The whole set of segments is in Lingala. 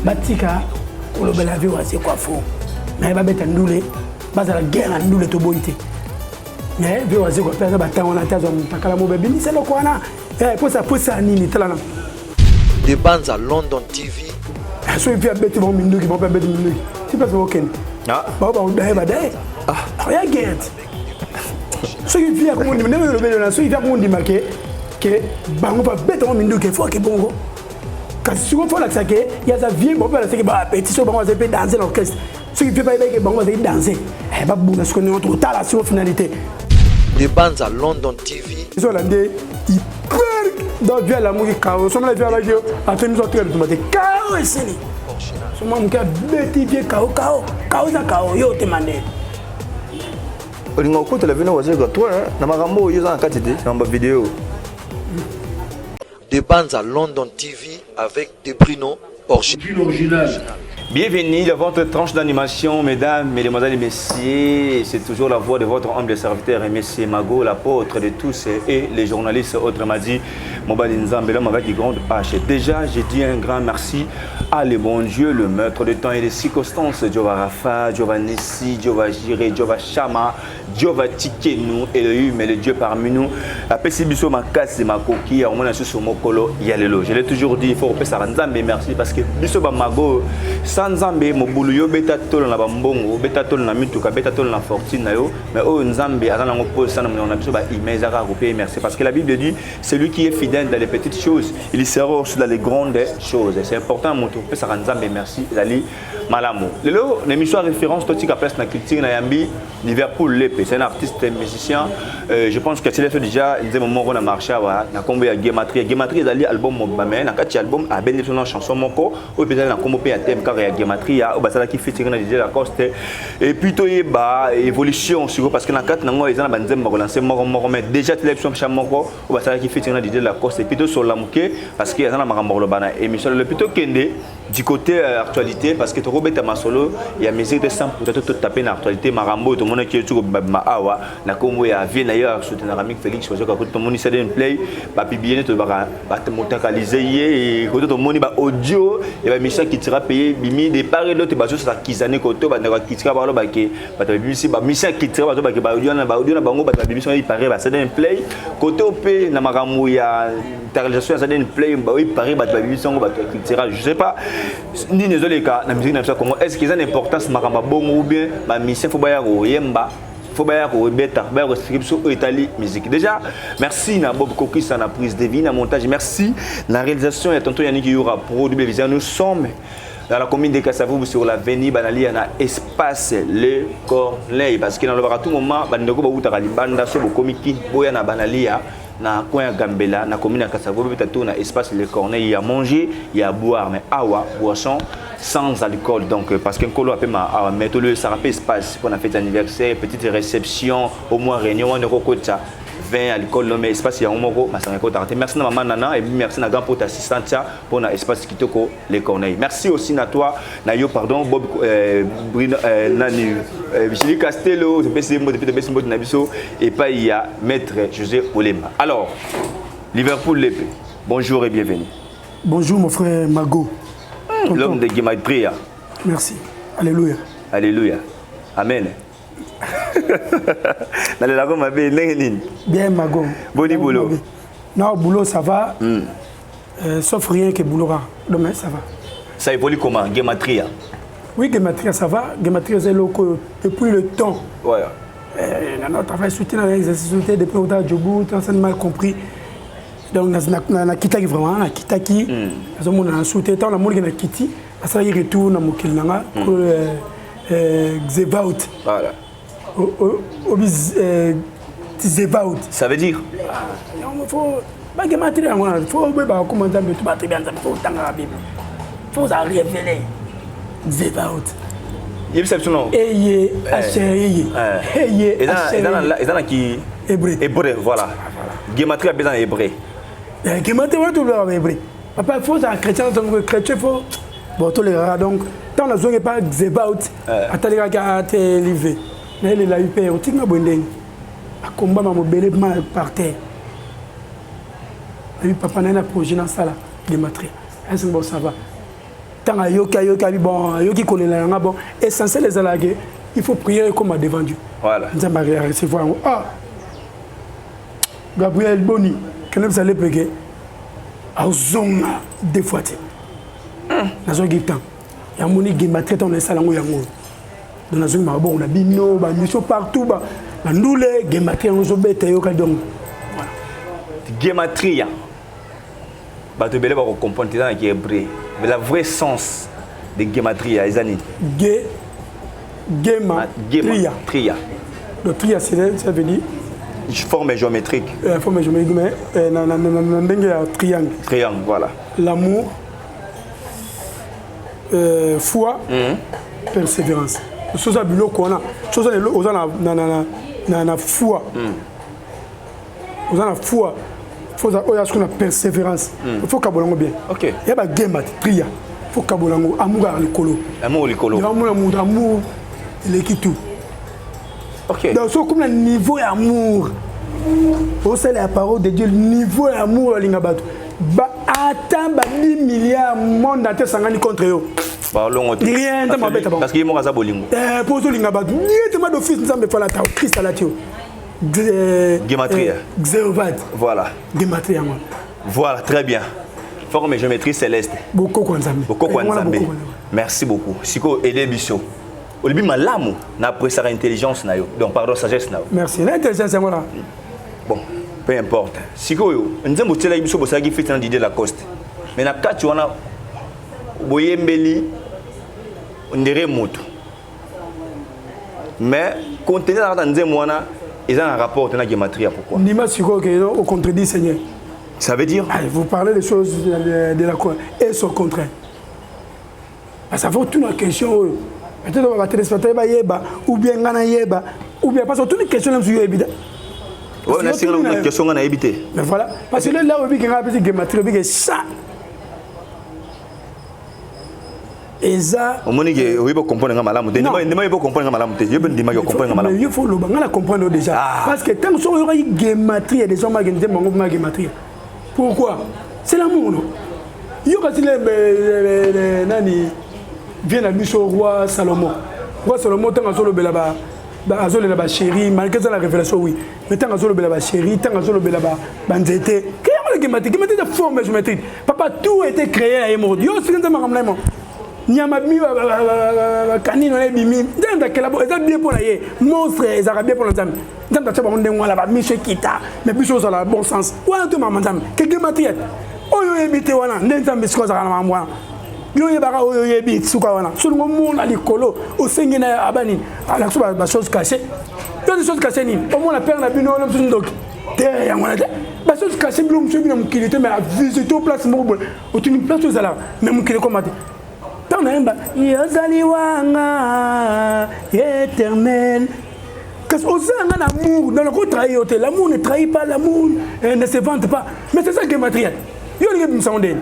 Batika kolobela vie Wazekwa fo. Mais babeta ndule, bazala guerre na ndule toboyi te. Mais vie Wazekwa mpe aza batango wana te, azwa mutakala mo bebimisa eloko wana. Eh, posa posa nini tala na. De Banza London TV. Soki mpe abeti bango minduki, bango mpe abeti minduki. Ti place bakokende. Bango bakodaye badaye. Oya guerre te. Soki vie akomondima ndenge olobeli wana, soki vie akomondima ke ke bango babeta bango minduki, faut ke bongo. Kasi sikoyo faut olakisa ke ye aza vie, bango mpe balakisa ke bapeti soki bango bazali mpe danse na orchestre. Soki mpe bayebaki ke bango bazali danse, babunda sikoyo ndenge tokotala sikoyo finalité. De Banza London TV. Ezola nde hyper donc vie alamuki kao somona vie alaki yo atemi so atika bitumba te kao esili soma moke abeti vie kao kao kao eza kao yo otema nde olinga okotela bino Wazekwa toi na makambo oyo oza na kati te na ba video. De Banza London TV avec De Bruno Original. Bienvenue dans votre tranche d'animation, mesdames, mesdemoiselles et messieurs. C'est toujours la voix de votre humble serviteur, Monsieur Mago, l'apôtre de tous et les journalistes, autrement dit, Mobali Nzambe, l'homme avec grande hache. Déjà, j'ai dit un grand merci à le bon Dieu, le maître de temps et des circonstances, Jehovah Rapha, Jehovah Nissi, Jehovah Jireh, Jehovah Shama, Jehovah Tikenu, Elohim, le Dieu parmi nous. Apesi biso makasi makoki ya omona susu mokolo ya lelo. Je l'ai toujours dit, il faut kopesa Nzambe merci parce que biso ba mago sans Nzambe mobulu yo beta tolo na ba mbongo, beta tolo na mituka, beta tolo na fortune na yo, mais oyo Nzambe aza nango posa na monoko na biso ba humain ezaka kopesa merci parce que la Bible dit celui qui est fidèle dans les petites choses, il sera aussi dans les grandes choses. C'est important moto kopesa Nzambe merci ezali malamu. Lelo na émission référence totika place na culture na yambi Liverpool Lepe, c'est un artiste musicien. Je pense que c'est déjà nzembo moko na marché awa na kombo ya Gematria. Gematria ezali album mobimba mais na kati ya album abendi biso na chanson moko oyo mpenza na kombo mpe ya thème kaka ya Gematria oyo basalaki featuring na DJ Lacoste. Et puis toyeba évolution sikoyo parce que na kati nango eza na banzembo bakolanse moko moko mais déjà tele biso mcha moko oyo basalaki featuring na DJ Lacoste. Et puis tosolola moke parce que eza na makambo koloba na émission lelo. Et puis tokende du côté actualité parce que tokobeta masolo ya musique te sans pour autant taper na actualité makambo tomonaki yo tuko bima awa na kombo ya vie na yo ya soutenir Mick Félix Wazekwa ko tomoni Sudden Play ba publier to baka ba motakaliser ye ko tomoni ba audio et ba mission qui tira payer bimi de part et d'autre bazo sa kizane ko to ba ndako kitira ba loba ke ba bimisi ba mission qui tira ba to ba ke ba audio na bango ba bimisi il paraît ba Sudden Play côté op na makambo ya réalisation ya Sudden Play ba oui paraît ba bimisi yango ba cultura je sais pas nini ezoleka na musique na biso ya Congo est-ce qu'ils ont une importance makambo bongo ou bien ba mission faut baya koyemba faut baya kobeta baya koexpliquer biso oyo etali musique. Déjà merci na Bob Kokisa na prise de vie na montage, merci na réalisation ya tonton Yannick Yura Pro W Vision. Nous sommes dans la commune de Kasavubu sur l'avenue Banalia na espace Le Corneille parce que dans le à tout moment bandeko ba utaka libanda so bokomi ki boya na Banalia na coin ya Gambela na commune ya Kasavubu beta tour na espace Le Corneille, il y a manger, il y a boire mais awa boisson sans alcool donc parce que nkolo apema awa mais tout le ça rappelle espace pour la fête anniversaire, petite réception au moins réunion on ekokota vin alcool non mais espace ya moko masanga ekota te. Merci na maman Nana et merci na grand pote assistant pour na espace kitoko Les Corneilles. Merci aussi na toi na yo pardon Bob Bruno Nani Julie Castello topesi mbote pe topesi mbote na biso epai ya maître José Olemba. Alors Liverpool Lepe, bonjour et bienvenue. Bonjour mon frère Mago. L'homme de Gematria. Merci. Alléluia. Alléluia. Amen. Nalela mabe ndenge nini? Bien Mago. Boni boulot. Non, boulot ça va. Sauf rien que boulot. Donc mais ça va. Ça évolue comment Gematria? Oui, Gematria ça va. Gematria c'est loco depuis le temps. Ouais. Non, travail soutien exercice soutien depuis au Djibouti, on s'est mal compris. Donc na na kitaki vraiment na kitaki. Nazo mona na soutien tant na moni na kiti, asalaki retour na mokili nanga Xevaut. Voilà. Obi Xevaut. Ça veut dire? Ah, faut ba Gematria yango wana, faut oyeba kokoma Nzambe, to bato ya Nzambe, faut otangaka Bible. Faut oza révéler. Xevaut. Yebisa biso non. Eye, H eye. Eye, H eza na ki hébreu. Hébreu, voilà. Gematria mpe eza na hébreu. Gematria wana tolobaka ba hébreu. Papa, faut oza chrétien, donc chrétien faut bon tolekaka donc ntango nazongi epa Xevaut atalekaki ate live nayelela yo mpe otinga boye ndenge akombama mobele ma par terre. Nayebi papa naye na projet nasala Gematria. Est-ce que bon ça va? Ntango ayoki, ayoki abi bon, ayoki kolela na nga. Bon, essentiel ezalaka ke il faut prier ekoma devant Dieu. Voilà. Nzambe arecevoir yango. Ah, Gabriel boni kende bisa lepeke azonga deux fois te. Nazwaki temps yamoni gematria ntango naesala yango, yango donc nazongi maboko na bino, bamission partout, bandule gematria yango ezobeta, yoka donc. Voilà. Gematria, bato ebele bakocomprendre te, eza na kihébreu, mais la vrai sens de gematria eza nini? Ge, gema, tria. Tria. Donc tria, ça veut dire forme géométrique. Forme géométrique, mais na ndenge ya triangle. Triangle, voilà. L'amour, foi, persévérance. Soza biloko wana, soza oza na foi, oza na foi, oyo asoki na persévérance, il faut kabola yango bien. Ya bagema te, tria, faut kabola yango. Amour kaka likolo. Amour likolo. Amona moto, amour eleki tout. Donc soki okomi na niveau ya amour, osala ya parole de Dieu, niveau ya amour, olinga bato ba ata ba 10 milliards monde entier esangani contre yo, balongo te. Rien, nzambe abeta bango. Parce que ye moko aza bolingo. Mpo ozolinga bato directement d'office, Nzambe efalata, Christ alati yo. Gematria. Xeovat. Voilà. Gematria yango. Voilà, très bien. Forme géométrie céleste. Bokoko ya Nzambe. Bokoko ya Nzambe. Merci beaucoup. Sikoyo aide biso, olobi malamu na appréciaka intelligence na yo, donc pardon, sagesse na yo. Merci, na intelligence yango na Bon, peu importe. Sikoyo nzembo otielaki biso, bosalaki feti na Didier Lacoste, mais na kati wana boyembeli ndere moto, mais contenu na kati ya nzembo wana eza na rapport te na gematria. Pourquoi? Ndima sikoyo ke au contredit Seigneur. Ça veut dire? Ah, vous parlez des choses de la croix et son contraire. Parce que faut tuna question oyo, peut-être batéléspectateur bayeba, ou bien nga nayeba, ou bien parce que tuni question na mosusu, yoyebi te. Oyo nasenga na question, nga nayebi te. Mais voilà, parce que là oyebi ke nga apesi gematrie, oyebi ke ça eza Omoni ke oyebi comprendre nga malamu te. Ndima, oyebi comprendre nga malamu te, yo mpe ndimaki ocomprendre nga malamu. Yo faut loba, nga na comprendre déjà, parce que ntango soki oyokaki gematrie ya déjà omaki nzembo yango ma gematrie. Pourquoi? C'est l'amour, non? Yo kasi nani vie na biso, roi Salomon, roi Salomon, ntango azolobela, azolela bachéri, malgré eza na révélation, oui, mais ntango azolobela bachéri, ntango azolobela banzete, ke yango na gematrie. Gematrie eza forme géométrique, papa. Tout était créé na ye moko. Yo soki nzambe makambo na ye moko, nyama bimi, bakanini wana ebimi, Nzambe akela bo eza bien mpo na ye. Monstre ezalaka bien mpo na Nzambe. Nzambe atya bango ndenge wana, bamiso ekita, mais biso ozala bon sens wana to mama Nzambe ke gematrie oyo oyebi te wana nde Nzambe sikoyo azalaka na makambo wana. Yo oyebaka oyo oyebi suka wana. Solingo omona likolo, osengi na aba nini, alakisi bachose caché. Yo chose caché nini omona père na bino wana mosusu ndoki te, yango wana te. Bachose caché, bilo mosusu ebi na mokili te, mais avisite o place moko boye, otuni place oyo ezalaka, mais mokili ekoma te. Ntango nayemba yozali wanga éternel, kasi ozanga na amour, dans le trahir yo te. L'amour ne trahit pas, l'amour ne se vante pas, mais c'est ça gematria. Yo olingi ebimisa ngo ndeni?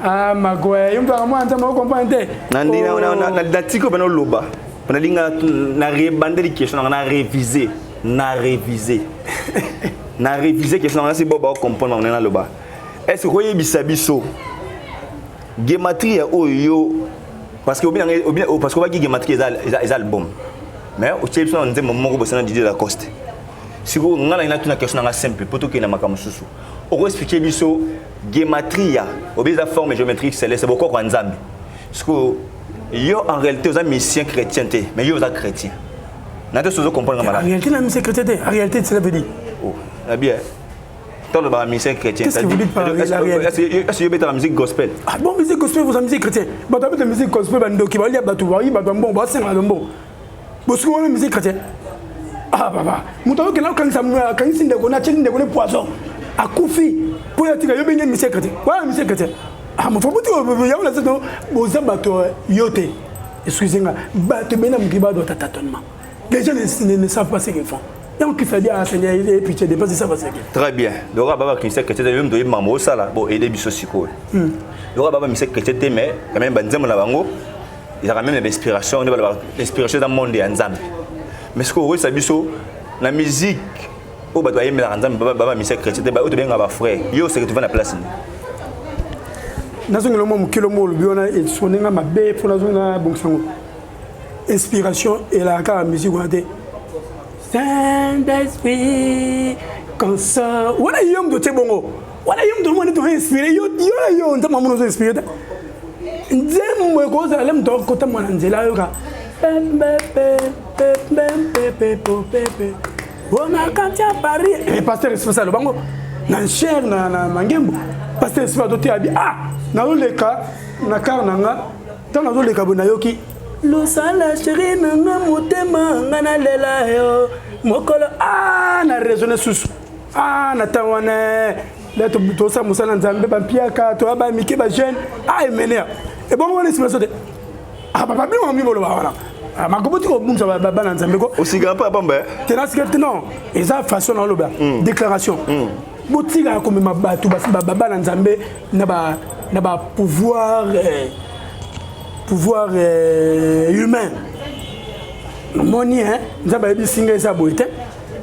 Ah, magoya, yo mpe mwana Nzambe ocomprendre te. Natiki oyo mpena oloba, nalinga na rebandeli question nanga, na réviser, na réviser, na réviser question nanga. Si bo baocomprendre ndenge naloba, est ce que koyebisa biso gematria oyo yo, parce que parce que obaki gematria eza album, mais otie biso na nzembo moko bosana Didier Lacoste. Sikoyo nga nalingi natuna question nanga simple mpo tokende na makambo mosusu. Okoexpliquer biso gematria obi eza forme géométrique céleste, bokoko ya Nzambe. Sikoyo yo en réalité oza musicien chrétien te, mais yo oza chrétien na te, sozo comprendre nga En malamu. Réalité na musicien chrétien te, en réalité cela veut dire Oh, na bien ntango olobaka musicien chrétien. Qu'est-ce que vous dites par la réalité? Est-ce que yo betaka musique gospel? Ah bon, musique gospel, vous musique chrétien, bato abeta musique gospel, bandoki, balia bato, bayi bato mbongo, basenga bato mbongo, bosoki wana musique chrétien. Ah papa, moto azokenda okangisa, akangisi ndeko na atieli ndeko ne poison, akufi mpo ya tika. Yo benge musicien chrétien wana, musicien chrétien. Ah, moto buti yango na seto, boza bato yo te. Excusez nga, bato ebele na mokili badota tâtonnement. Les gens ne savent pas ce qu'ils font. Donc il fallait enseigner et pitié de pas ça parce que Très bien. Donc baba musicien chrétien, yo moto oyeba makambo osala bo aide biso sikoyo. Donc baba musicien chrétien te, mais quand même banzembo na bango ezalaka même na bainspiration nde balobaka inspiration eza monde ya Nzambe. Mais sikoyo okoyebisa biso na musique oyo bato bayembelaka Nzambe, baba musicien chrétien te, oyo tobengaka bafrère, yo oseke tova na place nini? Nazongela mwa mokilo moko olobi wana esone nga mabe mpo nazongela nabongisa yango. Inspiration elaka kaka musique wana te. Saint Esprit console wana yo moto otie bongo wana yo moto omoni to inspiré yo yo na yo nzambe amoni ozo inspiré te. Nzembo ekozala le moto akotambola na nzela ayoka ona kati ya Paris. Eh, pasteur Esprit aloba ngo na chair na mangembo. Pasteur Esprit azoteya bi ah nazoleka na car na nga ntango nazoleka boye nayoki losala chéri na nga motema nga nalela yo mokolo ah na raisonne susu ah na ntango wana la tosala mosala na nzambe bampiaka toya bamike bajeune ah emenea ebongo wana esima so te. Ah papa bino mami boloba wana. Ah makobo tiko bumsa ba bana nzambe ko. Osika pa pamba. Tena sika non, eza façon na loba. Déclaration. Botika komema bato ba bana nzambe na ba pouvoir humain. Moni hein, nzambe ayebisi ngai eza boye te.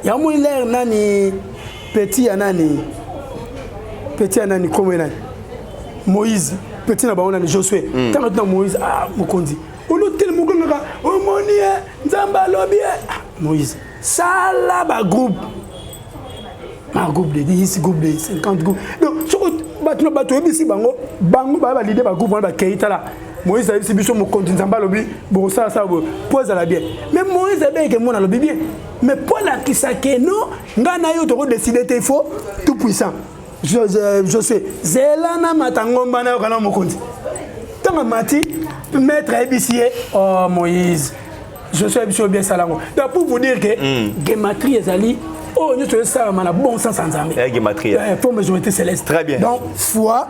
Ya moni l'air nani petit ya nani petit ya nani kombo nani Moïse petit na bango nani Josué. Ntango tuna Moïse ah mokonzi olotele mokongaka omoni ye nzambe alobi ye. Ah, Moïse sala ba groupe ma groupe de 10, groupe de 50 groupe. Donc soko bato na bato oyebisi bango bango baya balide ba groupe wana bakei tala Moïse ayebisi biso mokonzi nzambe alobi bokosala sala boye po ezala bien. Mais Moïse abengeke mwana alobi bien mais po alakisa ke non ngai na yo tokodeside te, il faut tout puissant Josué zela na mata ngomba na yoka na mokonzi. Ntango amati maître ayebisi ye oh Moïse Josué ayebisi yo bien sala yango. Donc pour vous dire que gématrie ezali oyo nyonso esalama na bon sens ya nzambe. Ya gématrie. Pour majorité céleste. Très bien. Donc foi,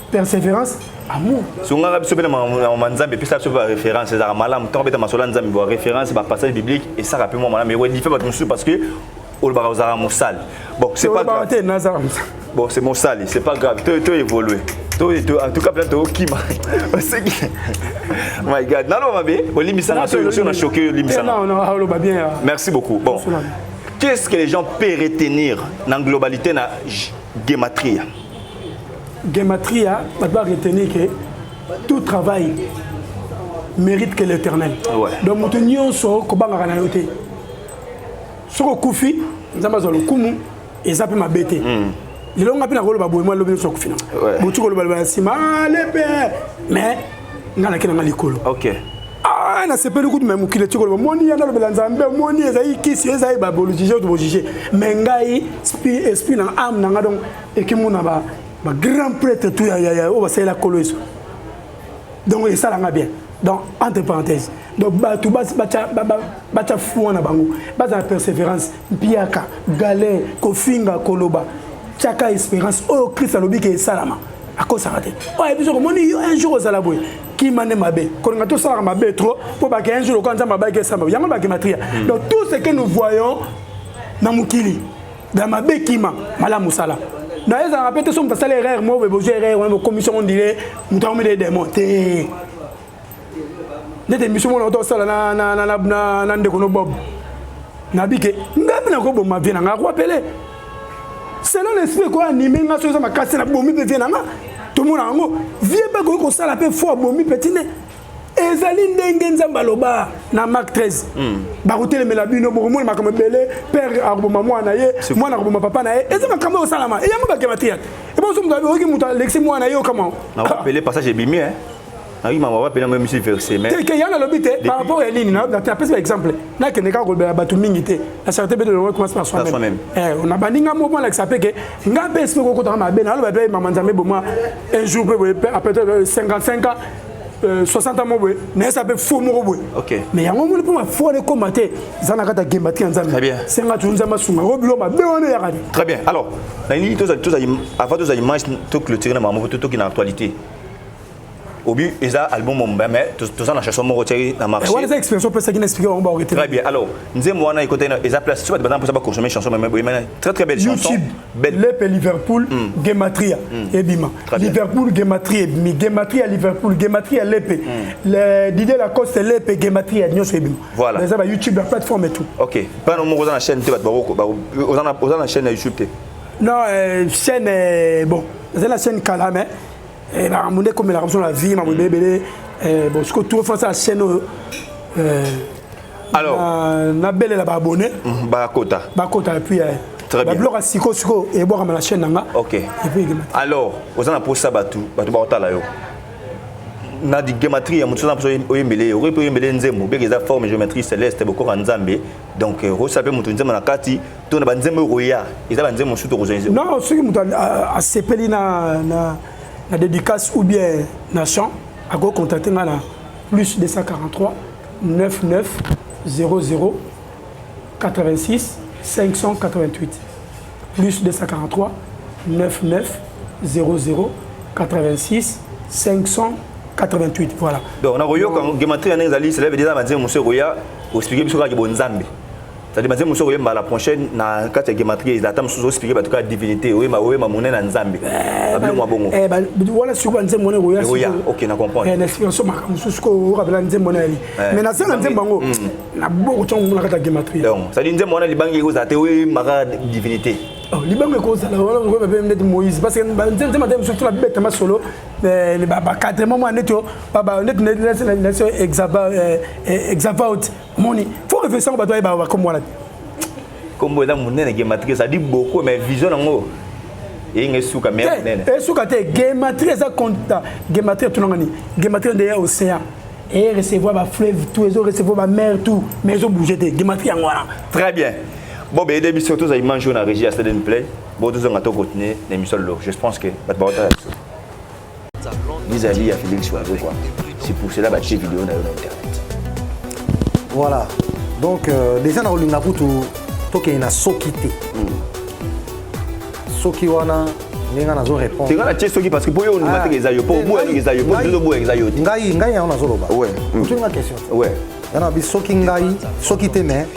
persévérance, amour. Songaka biso mpe na makambo nzambe epesa biso baréférence ezalaka malamu ntango beta masolo ya nzambe baréférence bapassage biblique esaka mpe mwa malamu ekoédifie bato mosusu parce que olobaka ozalaka mosali. Bon, c'est pas grave. Te nazala mosali. Bon, c'est mosali, c'est pas grave, to évoluer to en tout cas plein tokima oseki. My God, naloba mabe, olimbisanga so na choqué, olimbisanga. Non non, oloba bien. Merci beaucoup. Bon, qu'est-ce que les gens peuvent retenir dans globalité na gématria? Gématria, bato ba retenir que tout travail mérite que l'Éternel. Donc moto nyonso kobangaka na yo te. Soki okufi nzambe azwa lokumu eza mpe mabe te. Lelo nga mpe nakoloba boye mwa lobi nyonso akufi nanga boti koloba loba na nsima alepe mais nga nake nanga likolo. Ah nasepeli kutu me mokili eti koloba moni ya nalobela nzambe moni ezali kisi ezali babojuge to bojuge mais ngai esprit na âme na nga donc ekimona ba ba grand prêtre tout ya oyo basalela kolo eso donc esalanga bien. Donc entre parenthèses, donc bato batya foi na bango, bazala persévérance, mpiaka galère kofinga koloba tiaka espérance oyo Christ alobi ke esalama akosaka te. Oyo ayebi soki omoni yo un jour ozala boye kima nde mabe kolinga tosalaka mabe trop mpo bake un jour lokola nzambe abayaki esamba yango bagematria. Donc tout ce que nous voyons na mokili na mabe kima malamu sala na ezalaka mpe te. So moto asala erreur moko boye bozwi erreur wana bokomisi yango ndire moto akomi de démon te neti émission moko tosala na ndeko no Bob nabi ke ngai mpe nakoboma vie na ngai akoapele selon l'esprit ekoya anime nga so eza makasi nabomi mpe vie na nga tomona yango vie mpe akoki kosala mpe fo abomi peti nde ezali ndenge nzambe aloba na Mark 13 bakotelemela bino bokomona makambo ebele père akoboma mwana ye mwana akoboma papa na ye eza makambo oyo osalama eyango bagematria te ebonso moto oyoki moto alekisi mwana ye okama. Nakopele passage ebimi nayoki mama bapena ngo misi verset mais te ke yango nalobi te par rapport ya nini napesi ba exemple nakende kaka kolobela bato mingi te. La charité mpe de commence par soi-même. Na baninga moko alakisa mpe ke nga mpe esprit kokotaka mabe naloba mpe mama nzambe bomwa un jour mpe boye peut-être 55 ans, 60 ans moko boye nayesa mpe fo moko boye. Mais yango omoni mpo mafo wana ekóma te eza na kati ya gematria ya nzambe senga tu nzambe asunga ko bilo mabe wana eyaka te. Très bien. Alors nalingi tozali avant tozali image toclôturer na makambo totoki na actualité obi eza album momba mais toza na chanson moko tiaki na marché. Wana eza expression opesaki na expliquer bango baorete. Très bien. Alors nzembo wana ekotaki eza place so bato baza mposa baconsommer chanson mais boye très très belle chanson. YouTube. Belle. Lepe Liverpool gematria ebima. Liverpool gematria ebimi gematria Liverpool gematria lepe le Didier Lacoste lepe gematria nyonso ebima. Voilà. Eza ba YouTube ba plateforme et tout. Ok, mpana moko oza na chaîne te bato oza na chaîne ya YouTube te? Non, chaîne, bon. Nazali na chaîne kala, mais makambo nde ekomelaka biso na vie, makambo ebele ebele. Bon, sikoyo tour France la chaîne oyo. Alors nabelela baabonné. Bakota. Bakota et puis Très bien. Babiloko ya sikoyo sikoyo ebwakama na chaîne na nga. Et puis Alors oza na posa bato baotala yo na géométrie ya moto, oza na posa oyembele, okoki mpe oyembele nzembo obeke eza forme géométrie céleste, bokoka Nzambe. Donc osala mpe moto nzembo na kati to na banzembo oyo koya, eza banzembo mosusu tokozwa? Non, soki moto asepeli na dédicace ou bien na chant, akoki contacter nga na plus 243 99 00 86 588, plus 243 99 00 86 588, voilà. Donc nakoyoka géométrie ndenge ezali, cela veut dire banzembo mosusu ekoya, oexpliquer biso kaka bonzambe, c'est-à-dire banzembo mosusu oyemba la prochaine na kati ya géométrie eza ata mosusu oexpliquer bato kaka divinité, oyemba, oyemba monene na Nzambe, babiloko ya bongo. Wana sikoyo banzembo wana ekoya. Ekoya, ok, na comprendre. Na explication makambo mosusu sikoyo okabela nzembo wana yali, mais nasenga nzembo yango na boko ntango na kati ya géométrie. Donc c'est-à-dire nzembo wana libangi ekozala te, oyembaka divinité. Libango ekozala wana mpe neti Moïse, parce que nzembo ate mosusu tona beta masolo, bacadrement mwa neti neti exavaut moni, faut réflexion, bato bayeba bakombo wana te. Kombo eza monene, géométrie, ça dit beaucoup, mais vision nango eyinga esuka me monene. Esuka te, géométrie eza compta. Géométrie etunanga nini? Géométrie nde ya océan e recevoir bafleuve tout, ezo recevoir bamer tout, mais ezobouge te. Géométrie yango wana. Très bien. Bon, ben aide biso tozwa image oyo na régie ya Stade Play. Bon, tozonga, tocontinue na émission lelo. Je pense que bato baotala biso vis-à-vis ya Félix Wazekwa, c'est pour cela batie vidéo na yo na internet. Voilà, donc déjà na kolinga kutu tokende na soki te, soki wana ndenge nazo répondre. Tenga na tie soki, parce que po yo ondima teke eza yo, po oboya ndenge eza yo, po tozoboya eza yo te. Ngai yango nazoloba. Otuninga question. Yana bi soki ngai soki te, mais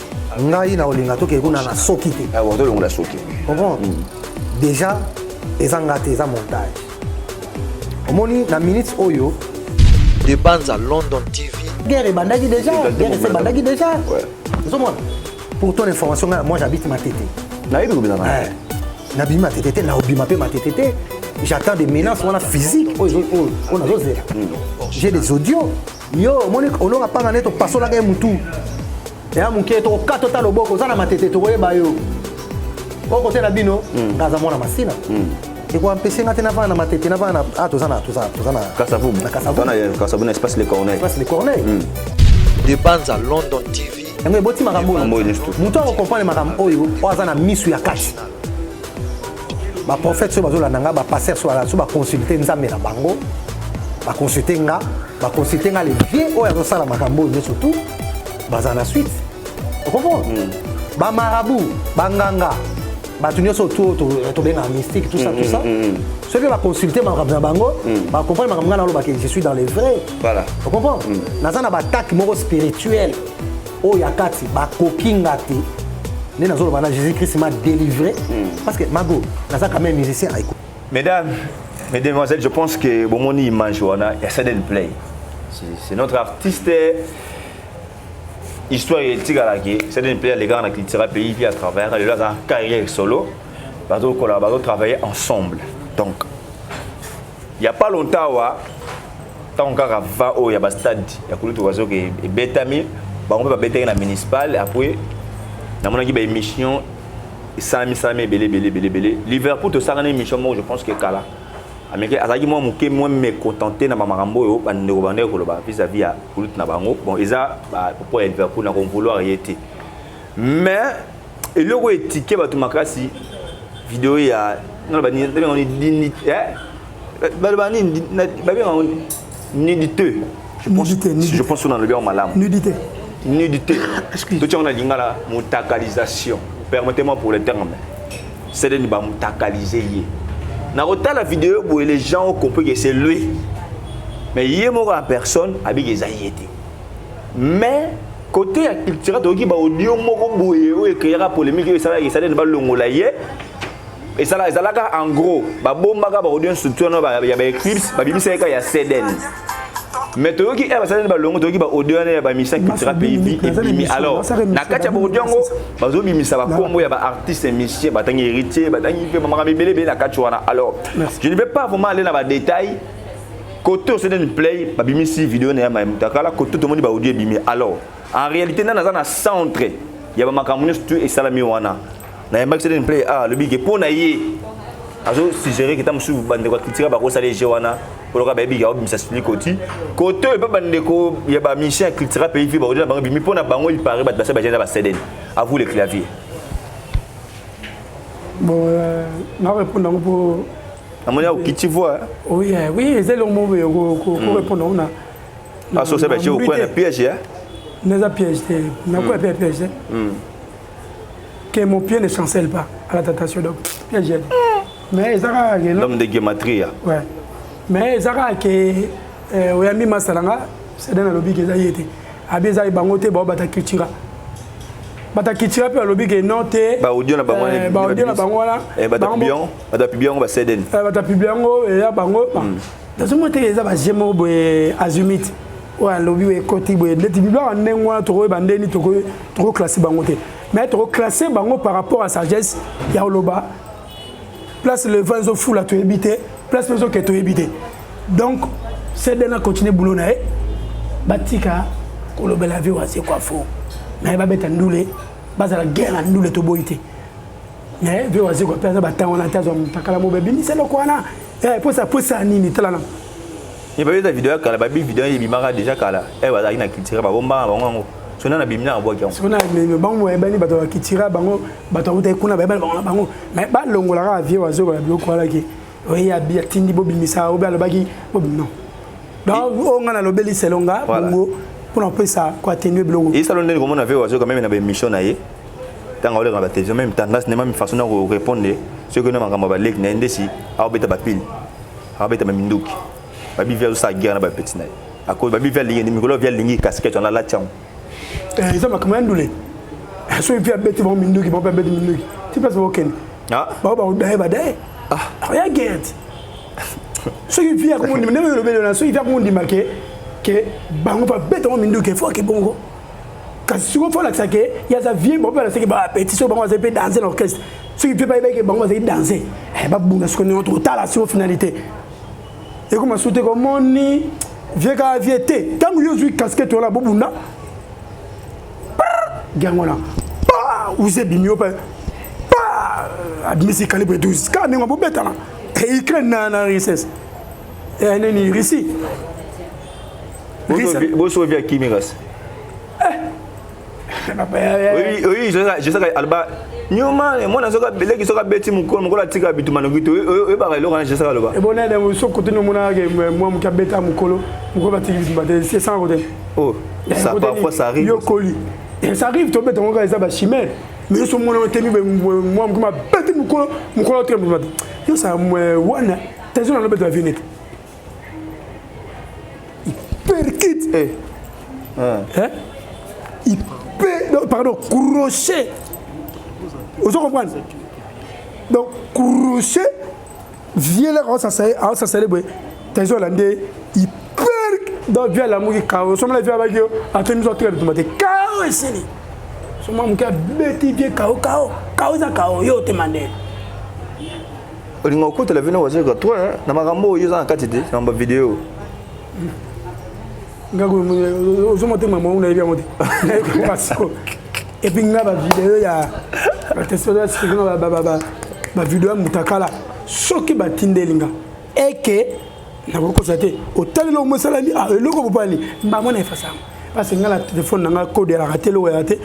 ngai na kolinga tokende kuna na soki te. Tolongola soki. Comprendre déjà, eza nga te, eza montage. Omoni na minute oyo. De Banza London TV. Guerre ebandaki déjà, guerre ese ebandaki déjà. Ozomona, pour ton information, ngai, moi j'habite Matete. Nayebi kobina. Nabimi Matete te, naobima mpe Matete te. J'attends des menaces wana physique oyo nazozela. J'ai des audios. Yo omoni olonga panga nde topasolaka ye mutu eya moke, tokokata ota loboko. Oza na Matete, tokoyeba yo okote na bino. Nga aza mwana Masina, ekoampese nga te navanda na Matete, navanda na toza na Kasavubu. Na Kasavubu. Kasavubu na espace Le Corneille. Espace Le Corneille. De Banza London TV. Yango eboti makambo oyo. Moto akocomprendre makambo oyo, oyo aza na misu ya kati, baprophète soki bazolanda nga, bapasteur so baconsulte Nzambe na bango, baconsulte nga, baconsulte nga le vieux oyo azosala makambo oyo nyonso, tout bazala na suite. Ocomprendre, bamarabout, banganga, bato nyonso tu tobengaka mystique, tout ça, tout ça, soki baconsulte makambo na bango, bacomprendre makambo nga nalobaka. Je suis dans le vrai. Ocomprendre, naza na batake moko spirituel oyo ya kati, bakoki nga te. Nde nazoloba na Jésus Christ m'a délivré, parce que mago naza quand même musicien. Mesdames, mesdemoiselles, je pense que bomoni image wana ya Sudden Play, c'est notre artiste. Histoire etikalaki, Sudden Play alekaka na Cultura Pays, puis à travers lelo aza carrière solo, bazokola, bazotravailler ensemble. Donc il y a pas longtemps awa, ntango kaka va oyo ya bastade ya kulutu bazoki ebetami, bango mpe babetaki na municipal. Après namonaki baémission esalami salami ebele ebele ebele ebele. Liverpool tosalaka na émission moko, je pense que kala ameki azalaki mwa moke mwa mécontenté na bamakambo oyo bandeko bandeki koloba vis-à-vis ya kulutu na bango. Bon, eza propos ya Liverpool, na kovouloir ye te, mais eloko oyo etike bato makasi, video ya baloba nini, babengango nudité, je pense. Je pense on alobi yango malamu. Nudité. Nudité, totiango na lingala mutakalisation, permettez-moi pour le terme. C'est bamutakalize ye na kotala vidéo boye, les gens ont compris que c'est lui, mais ye moko en personne abiki eza ye te. Mais côté ya Cultura, toyoki baaudio moko boye oyo ecréaka polémique, oyo esalaka esalani balongola ye. Ezalaka en gros, babombaka baaudio structure ya baeclipse, babimisaka ya Cdn. Mais toyoki ere basali balongo, toyoki baaudio wana ya bamusicien Cultura Pays Vie ebimi. Alors na kati ya baaudio yango, bazobimisa bakombo ya baartiste musicien, batangi Héritier, batangi mpe bamakambo ebele ebele na kati wana. Alors je ne vais pas vraiment aller na badétail. Côté Ceden Play babimisi video na ya Mutakala, côté tomoni baaudio ebimi. Alors en réalité, nani aza na centre ya bamakambo nyonso tu esalami wana? Nayambaki Ceden Play, ah, alobi ke mpo na ye azosuggérer ke ta mosusu bandeko ya Cultura bakosala ege wana oloka bayebi ke aobimisa sili koti kote oyo mpe bandeko ya bamusicien ya Cultura Pays Vie baaudio na bango ebimi. Mpo na bango, il paraît bato basali bagene na baceden. À vous le clavier. Bon, na répondre yango mpo Namoni okiti voix. Oui, oui, eza eloko moko boye korépondre yango na Asosa batie okwea na piège. Neza piège te, nakoya mpe ya piège te, que mon pied ne chancelle pas à la tentation. Donc piège, mais eza kaka ke L'homme de guématria. Ouais, mais eza kaka ke oyambi masala nga Ceden alobi ke eza ye te, abi eza bango te, bao bata Cultura, bata Cultura mpe balobi ke non te. Baaudio na bango. Baaudio na bango wana. Bato bapublier yango baceden. Bato bapublier yango, eya bango. Nazomona te eza baje moko boye azimut oyo alobi oyo ekoti boye neti biloko ndenge wana. Tokoyeba ndeni tokoclasser bango te, mais tokoclasser bango par rapport à sagesse ya koloba place le vent ezofula toyebi te, place mpe ezoke toyebi te. Donc Ceden acontinuer boulot na ye, batika kolobela vie Wazekwa fo mais babeta ndule, bazala guerre na ndule, toboyi te. Mais vie Wazekwa mpe aza batango wana te, azwa motakala mo bebimisa eloko wana posa posa nini, tala na Ye babeta video ya kala, babi video ebimaka déjà kala e bazalaki na Cultura, babombaka bango yango. Sona na bimi na abwaki yango. Sona bango bayebani, bato ya Cultura, bango bato akutaki kuna, bayebani bango na bango, mais balongolaka vie Wazekwa na biloko wana ke oye abi atindi bobimisa, obe alobaki non. Donc oyo nga nalobeli selon nga bongo mpona kopesa koatténuer biloko. Esalo ndeni komona vie Wazekwa même na baémission na ye, ntango aoleka na batélévision, même tendance ne, même façon na korépondre soki na makambo ya baleki na ye, ndesi aobeta bapile, aobeta baminduki, babi vie azosala guerre na bapeti na ye. Akozi babi vie alingi mikolo, vie alingi casquette wana alati yango. Eza makambo ya ndule. Soki mpe abeti bango minduki, bango mpe abeti minduki ti place bakokende, bango bakodaye badaye, ya guerre ti. Soki vie akomondima ndenge olobeli wana, soki vie akomondima ke bango babeta bango minduki, faut ake bongo. Kasi sikoyo faut alakisa ke ye aza vie, bango mpe alakisaki bapeti. Soki bango bazali mpe danse na orchestre, soki mpe bayebaki ke bango bazali danse, babunda sikoyo ndenge tokotala sikoyo finalité ekoma su te. Komoni vie kaka vie te, ntango yo ozwi casquette wana, bobunda yango wana uze ebimi yo mpe abimisi calibre 12 kaka ndenge bobetana Ukraine na Russie, nini, Russie. Boso vie akimi kasi. Oyi jesaka aloba nyuma mwana soki abeleki, soki abeti mokolo, mokolo atika bituma noki te. Oyebaka eloko wana jesaka aloba. Ebonene so kote omonaka mwa moke abeta mokolo, mokolo batiki bitumba te, esanga kote. Oh, ça, parfois ça arrive. Yo koli, ça arrive, tobeta ngo kaka eza bachimère. Mais yo so mona otemi mwa moke mabeti mokolo, mokolo atika bitumba te. Yo sa wana tension na lobeta vie nete percute. Eh. Hein? Il peut, pardon, crochet. Vous comprenez? Donc, crochet, vieux là, ça s'est tension là, il percute. Donc, vieux là, moi, kao, somme la vieux avec yo, attends, nous autres, nous avons kao esili. Somme moke abeti vieux kao, kao, kao eza kao, yo te mandé. Olinga okotela vino Wazekwa toi na makambo oyo eza na kati te na bavideo. Nga ozomona te, mama nayebi yango te, nayebi siko. Et puis nga bavideo ya bavideo ya mutakala, soki batindeli nga eke nakokosa te, otali eloko mosalami eloko bopani bango na efasa yango, parce que nga na telefone na nga code elaka te, eloko elaka te.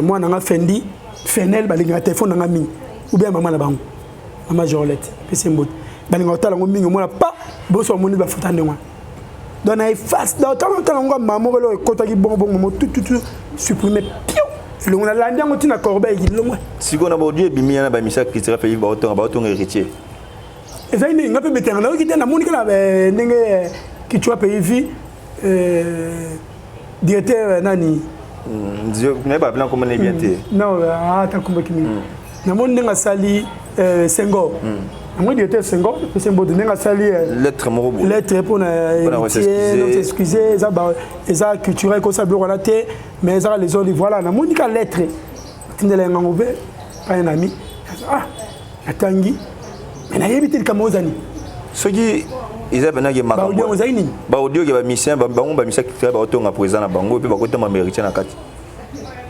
Mwana nga Fendi Fenel balingaka telefone na nga mingi, ou bien mama na bango, mama Jorlette apesi mbote, balingaka kotala yango mingi. Omona pa boso bamoni bafuta ndenge wana. Donc na efface, donc ntango otala yango, mama moko eloko ekotaki bongo bongo momo tututu supprime pio elongo, nalandi yango ntina corbeille elongo. Sikoyo na baaudio ebimi yana, bamisa Cultura Pays baotonga, baotonga Héritier. Ezali ndenge nga mpe betanga nayoki te, namoni kaka ndenge Cultura Pays Vie, directeur nani. Nayeba mpena komona bien te. Non, ata kombaki mingi, namoni ndenge asali Senghor. Yango directeur Senghor pesi mbote ndenge asali lettre moko boye. Lettre mpo na héritier, excusez, eza eza culturel ekosala biloko wana te, mais ezaka les ordres voilà namoni ka lettre tindela yango mpe pa un ami. Ah, natangi mais nayebi te likambo oyo eza nini. Soki eza penaki makambo. Ba audio ezali nini? Ba audio ke ba musicien bango ba musicien culturel baotonga président na bango mpe bakotanga héritier na kati.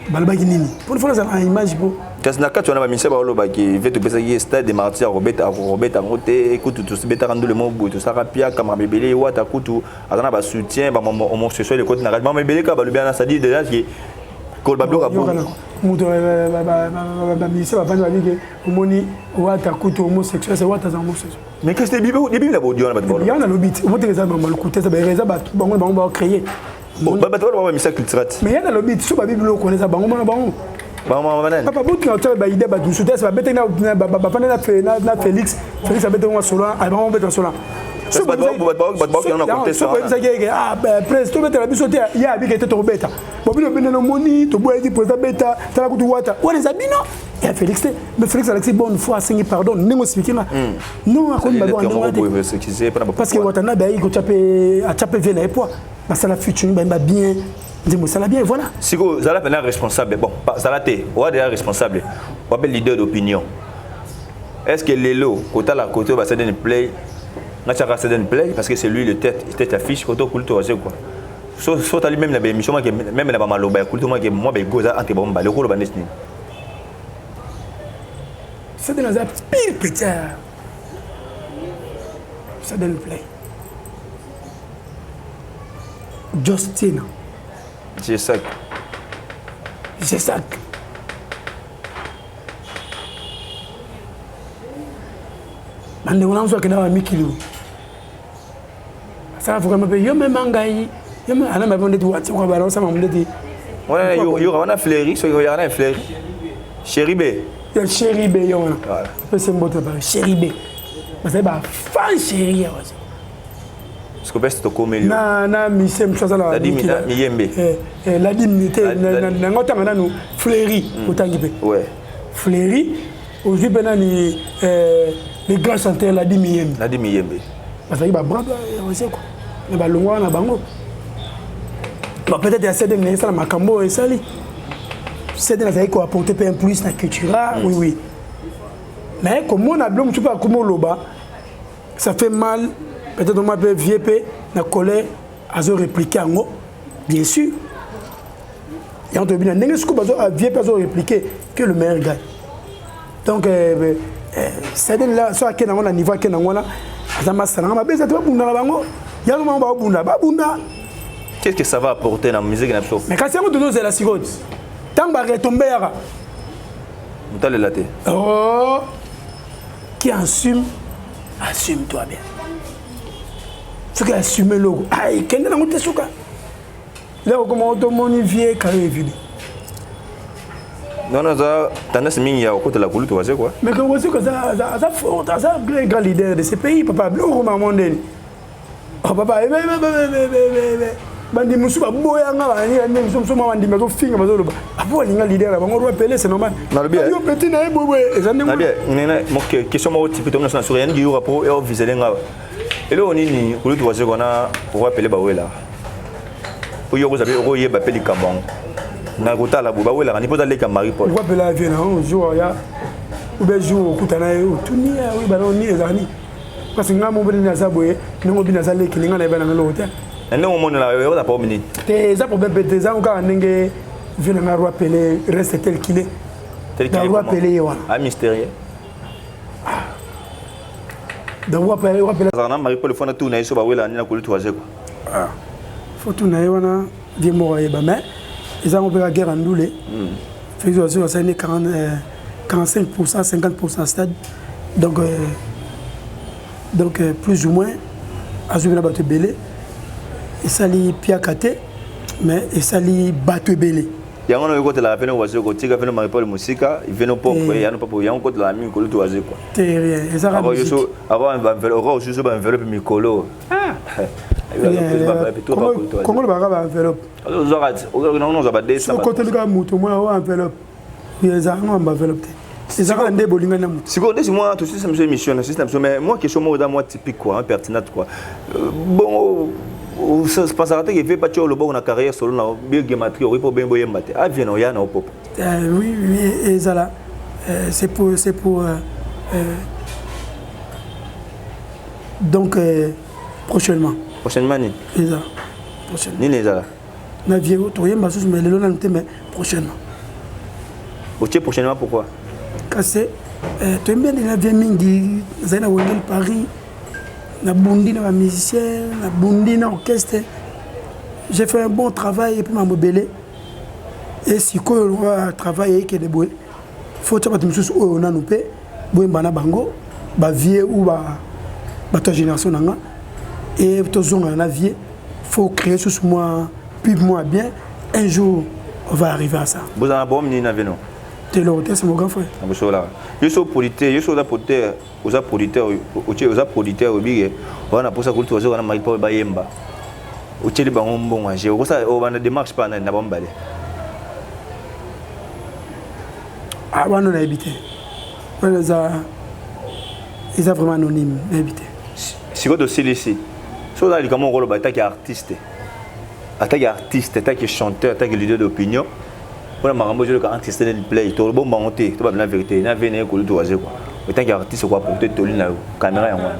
Balobaki nini? Mpo fo nazala na image po. Kasi na kati wana ba musicien balobaki ve topesaki ye stade de martyr akobeta akobeta yango te kutu tosibetaka ndule moko boye tosalaka piaka makambo ebele wata kutu aza na ba soutien ba homosexuel ekoti na kati makambo ebele kaka balobi wana c'est-à-dire déjà ke koloba biloko ya bongo. Moto ba musicien bavandi babi ke omoni wata kutu homosexuel c'est wata aza homosexuel. Mais qu'est-ce que bibi na baudio wana bato baloba? Yango nalobi te omoteka eza malukuta eza ba eza bato bango na bango ba créer. Bato baloba ba musicien culturel. Mais ya nalobi te so babi biloko wana eza bango mona bango. Papa botinga otala ba idée bato mosusu te babetaki bafandi na Félix Félix abetaki ngo solo bango bobeta solo. Soki eke prince tobetela biso te ye abike te tokobeta bobino bino nomoni toboyaki président beta tala kutu wata wana eza bino ya Félix te mais Félix alakisi bonne foi asengi pardon ndenge osipiki nga non akomi babe ndenge te parce que Watanabe ayaki kotya mpe atya mpe vie na ye poids basala featuring bayemba bien nzembo esala bien voilà. Sikoyo zala mpena responsable bon zala te oya deja responsable wape leader d'opinion est ce que lelo kotala kote oyo basali play natiaka Seden Play parce que c'est lui le tête tête affiche koto kulutu waze quoi so so tali même na ba émission make même na ba maloba ya kulutu make moi ba ego entre ba mbale okoloba neti nini. Seden aza pire petit Seden Play Justin Jesak Jesak bandeko na biso akenda ba mikili asala vraiment mpe yo mema ngai ana mabe ndeti wati kwa bala osama ndeti wana yo wana fleuri soki oyaka na fleuri chéri be ya chéri be yo wana pese mbote ba chéri be bazali ba fan chéri ya wazi Parce que best tokomeli na na mise mosusu aza na miyembe ladimi te nango otanga nanu fleuri otangi mpe fleuri ozwi mpe nani le grand chanteur Ladi Miyembe. Ladi Miyembe. Bazalaki ba bras quoi. Mais balongwa wana bango. Ba peut-être ya CDM na esala makambo oyo esali. CDM azalaki ko apporter pe un plus na cultura, oui oui. Mais komona biloko mosusu mpe akomi oloba, ça fait mal. Peut-être moi mpe vieux mpe na colère azo répliquer yango, bien sûr. Yango toyebi na ndenge sikoyo bazo vieux mpe azo répliquer que le meilleur gagne. Donc c'est-à-dire là so akende yango na niveau akende yango wana aza masala nga mabe eza te babunda na bango yango bango babunda babunda. Qu'est-ce que ça va apporter na musique na biso? Mais kasi yango tozozela sikoyo ntango baretombe yaka motalela te. Oh, qui assume assume toi bien. Soki assume eloko ai kende nango te suka lelo koma otomoni vie kayo evide. Non, non, ça, tendance mingi ya kokotela kulutu waze quoi. Mais que waze quoi, ça, ça, ça fort, ça, grand, grand leader de ce pays, papa, biloko maman ndeni. Oh, papa, eh, eh, eh, eh, eh, eh, eh, bandi musu ba boya nga ba ni ni musu musu mama ndima zo finga bazo loba. Apo alinga leader bango roi Pelé c'est normal. Nalobi, Yo petit na ye boye eza ndenge. Nalobi, nena mo question moko type to na sur yangi yo rapport e viser nga. Eloko nini kulutu waze quoi na roi Pelé ba wela. Oyo okoza pe okoyeba pe likambo yango. Na kotala boye bawelaka ni mpo ozaleka Marie Paul. Roi Pelé avie na un jour ya ou bien jour okutana ye otuni ya oyeba na nini ezalaka nini. Parce que nga moko nini aza boye ndenge obina aza leki ninga nayeba na eloko te. Na ndenge omonela yo oza problème nini? Te eza problème pe te eza kaka ndenge vie na nga Roi Pelé reste tel qu'il est. Tel qu'il est. Roi Pelé ye wana. Ah mystérieux. Donc Roi Pelé, Roi Pelé. Azalaka na Marie Paul fona tuna ye so bawela nini na kulutu waze quoi. Ah. Faut tuna ye wana vie moko ayeba mais eza ngo mpe ka guerre ya ndule. Félix Wazekwa asali ne 45% 50% stade. Donc plus ou moins azwi na bato ebele esali piaka te mais esali bato ebele. Yango na yokotelaka pene Wazekwa kotika pene Marie Paul mosika veno propre yango propre yango kotelaka mingi kolutu Wazekwa. Te rien ezaka Ako yoso ako ba enveloppe oko yoso ba enveloppe mikolo. Ah. Kongo baka ba enveloppe. Ozwaka ti ozo ba 200. Soki okotelika moto mwana wa enveloppe. Eza ngo ba enveloppe te. Eza kaka nde bolingani na moto. Sikoyo ndesi mwa tosilisa biso émission na silisa biso, mais moi question moko eza mwa typique quoi, pertinente quoi. Bongo pasaka te ke batia loboko na carrière solo na bio gematrie okoki mpo bengi boyemba te avie na oya na opopo. Oui, ezala c'est pour donc prochainement. Prochainement nini? Eza prochainement. Nini ezala? Na vie toyemba susu, mais lelo nanu te, mais prochainement. Otie prochainement pourquoi? Kasi toyembi ande na vie mingi, nazali na Wengel Paris, nabundi na bamusicien, nabundi na orchestre, j'ai fait un bon travail et puis mambo ebele. E sikoyo lokola travail eyekende boye, faut tia bato mosusu oyo nanu mpe boyemba na bango, bavieux ou bato ya génération na nga, e tozongana na vie. Faut créer susu mwa pub mwa bien. Un jour on va arriver à ça. Bozala na problème nini na veno? Te, lelo te, c'est mon grand frère. Na bosolaka yo so producteur, yo so oza producteur, oza producteur, otie oza producteur, obike wana mposa kulutu bazoka na maki mpo bayemba, otieli bango mbongo age, okosala obanda démarche mpa nani na bango mibale? Ah, wana nayebi te, wana eza vraiment anonyme, nayebi te. Sikoyo tosilisi so oza likambo moko oloba ataki artiste, ataki artiste, ataki chanteur, ataki leader d'opinion, mpona makambo ezoleka entre Steden Play, tolobomba yango te, to babina vérité na ve na ye kolutu waze quoi. Etanki artiste koapporte toli na yo, caméra yango wana.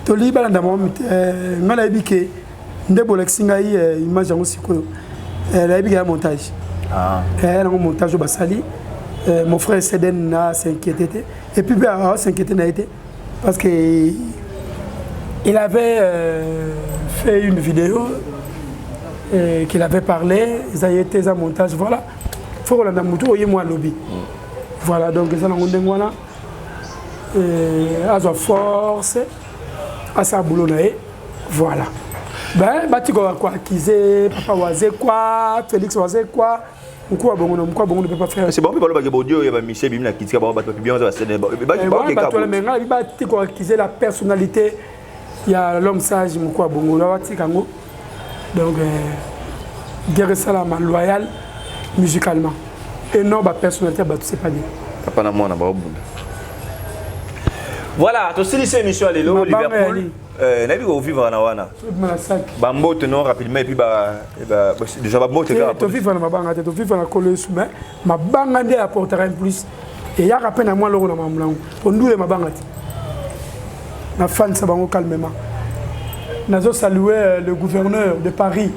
Toli balanda bango te. Ngai nayebi ke nde bolakisi ngai image yango sikoyo, nayebi ke ya montage. Ah. Nango montage oyo basali. Mon frère Seden na s'inquiété te, et puis mpe aos'inquiété na ye te, parce que il avait fait une vidéo qu'il avait parlé, eza ye te, eza montage. Voilà, faut kolanda motu oyo ye mwa alobi. Voilà, donc eza nango ndenge wana. Azwa force, asala boulot na ye. Voilà, ben batika koaccuser papa Wazekwa, Félix Wazekwa, Mokuu Bongo, Mokuu Bongo ne peut pas faire. C'est bon mpe balobaki bodio oyo bamisie bimi na kitika bango, bato bapublier yango, eza basene. Bato wana, mais ngai batika koaccuser la personnalité ya l'homme sage Mokuu Bongo, batika yango. Donc guerre esalama loyal musicalement et non bapersonnalité ya bato, c'est pas bien. Papa na mwana baobunda. Voilà, tosilisi émission ya lelo. Liverpool, nayebi kovivre na wana bambote non rapidement et puis déjà bambote. Kaka tovivre na mabanga te, tovivre na kolo Yesu, mais mabanga nde apportera un plus, eyaka mpe na mwa loko na makambo nango po ndule mabanga te. Nafandisa bango calmement. Nazo saluer le gouverneur de Paris,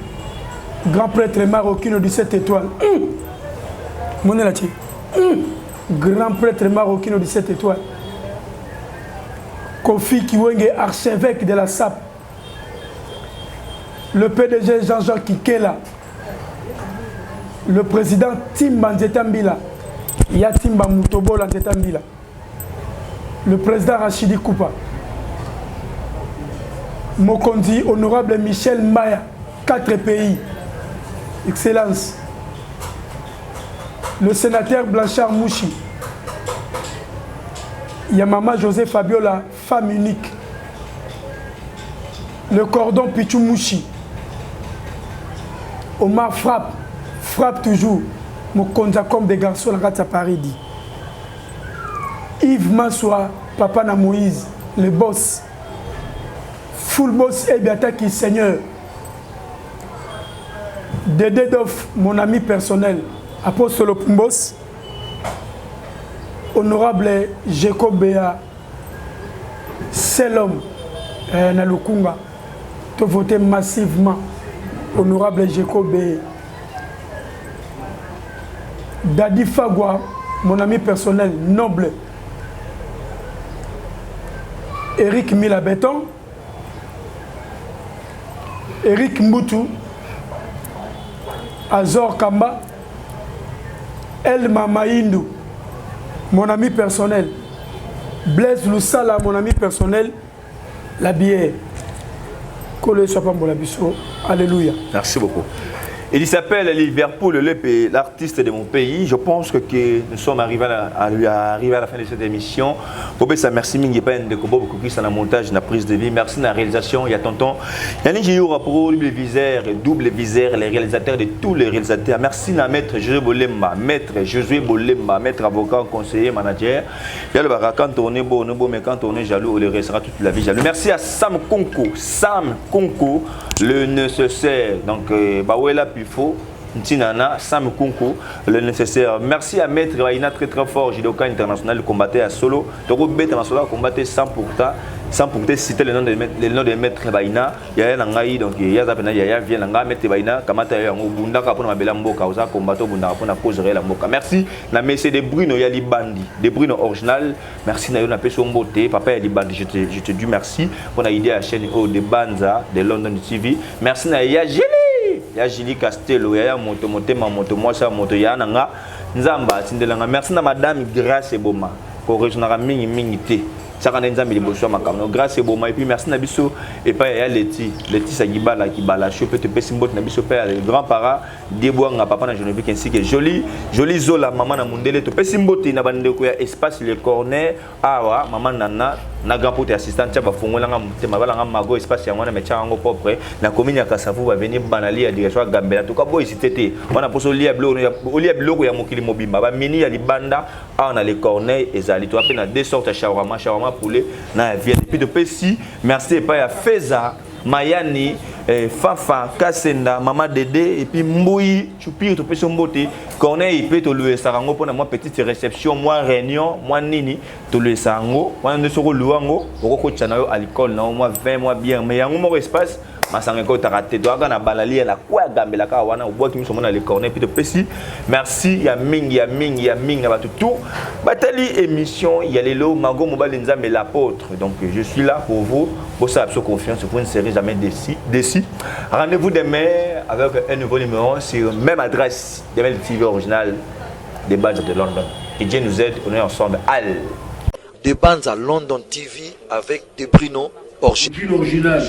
grand prêtre maroquino du 7 étoiles, monela ti grand prêtre maroquino du 7 étoiles, Kofi Kiwenge, archevêque de la SAP, le PDG Jean-Jacques Kikela, le président Timba Nzeta Mbila, Ya Timba Mutobola Nzeta Mbila, le président Rachidi Koupa, Mokondi honorable Michel Mbaya, quatre pays, Excellence, le sénateur Blanchard Mouchi, Yamama José Fabiola, femme unique, le cordon Pichou Mouchi, Omar frappe, frappe toujours, Mokonza comme des garçons la à Paris dit. Yves Massoua, papa na Moïse, le boss. Full boss Ebiataki Seigneur. Dédé Doff, mon ami personnel, Apostolo Pumbos, honorable Jacob Bea, c'est l'homme na Lukunga, to voter massivement honorable Jacob Bea. Dadi Fagua, mon ami personnel, noble. Eric Mila Beton, Eric Mboutou, Azor Kamba, Elma Maïndou, mon ami personnel, Blaise Loussala, mon ami personnel, la bière. Kolo Yesu apambola biso. Alléluia. Merci beaucoup. Il s'appelle Liverpool, l'artiste de mon pays. Je pense que nous sommes arrivés à la fin de cette émission. Bobesa, merci mingi pa ndeko Bob Kokisa na montage, na prise de vie. Merci na réalisation. Il y a tonton Yannick Gioura pour double viseur, les réalisateurs de tous les réalisateurs. Merci na maître Josué Bolemba, maître Josué Bolemba, maître avocat, conseiller, manager. Il y a le baraka, quand on est beau, on est beau, mais quand on est jaloux, on le restera toute la vie jaloux. Merci à Sam Konko, le nécessaire. Donc, Bawela Pifo, Ntinana, Sam Kunku, le nécessaire. Merci à Maître Waina, très très fort, judoka international, combattait à solo. Donc, bête en solo, combattait 100 pour sans pour te citer le nom de Maître Baina. Yaya na ngai, donc ya za pena yaya vient na ngai Maître Baina kamata yango bundaka pona mabela mboka, oza combattre, bundaka pona cause réelle ya mboka. Merci na monsieur de Bruno ya Libandi, de Bruno original. Merci na yo, na peso mbote, papa ya Libandi. Je te dis merci pour la idée à chaîne o de Banza de London TV. Merci na ya Jili, ya Jili Castello, ya moto motema moto mwasa moto ya na nga Nzamba atindelanga. Merci na madame Grâce Eboma, koresonaka mingi mingi te, tiaka nde Nzambe liboso ya makambo, Grâce Eboma. Et puis merci na biso epai ya Leti Letisa Kibala Kibala sho mpe topesi mbote na biso mpe ya grand para Debwanga, papa na Genevique, ainsi que Joli Joli Zola, mama na mundele. Topesi mbote na bandeko ya espace Le Corner awa, mama Nana na grand pote assistant tia bafungolanga motema balanga mago espace yango wana metia yango propre na commune ya Kasavu, baveni banali ya direction ya Gambela. Toka boy hésité te wana mposo olia biloko, olia biloko ya mokili mobimba, bamini ya libanda awa na Le Corneille ezali. Toa mpe na deux sortes ya shawarma, shawarma poulet na ya viande. Puis topesi merci epai ya Feza Mayani, Fafa Kasenda, mama Dede et puis Mbui Chupir. Topesi mbote Corneille mpe toluesaka yango mpona mwa petite réception, mwa réunion, mwa nini, toluesa yango wana nde. Soki olua yango, okokotisa na yo alcool na yo, mwa vin, mwa bière, mais yango moko espace masanga ekotaka te. Toyaka na balali ya na kwa ya Gambela kaka wana, obwaki miso mona Le Corneille. Mpe topesi merci ya mingi, ya mingi, ya mingi na bato tout batali émission ya lelo. Mago Mobali Nzambe, l'apôtre, donc je suis là pour vous. Bosala biso confiance, vous ne serez jamais déçus, déçus. Rendez-vous demain avec un nouveau numéro sur même adresse, Demel TV original des Badges de London. Que Dieu nous aide, on est ensemble. Al De Banza London TV avec De Bruno original.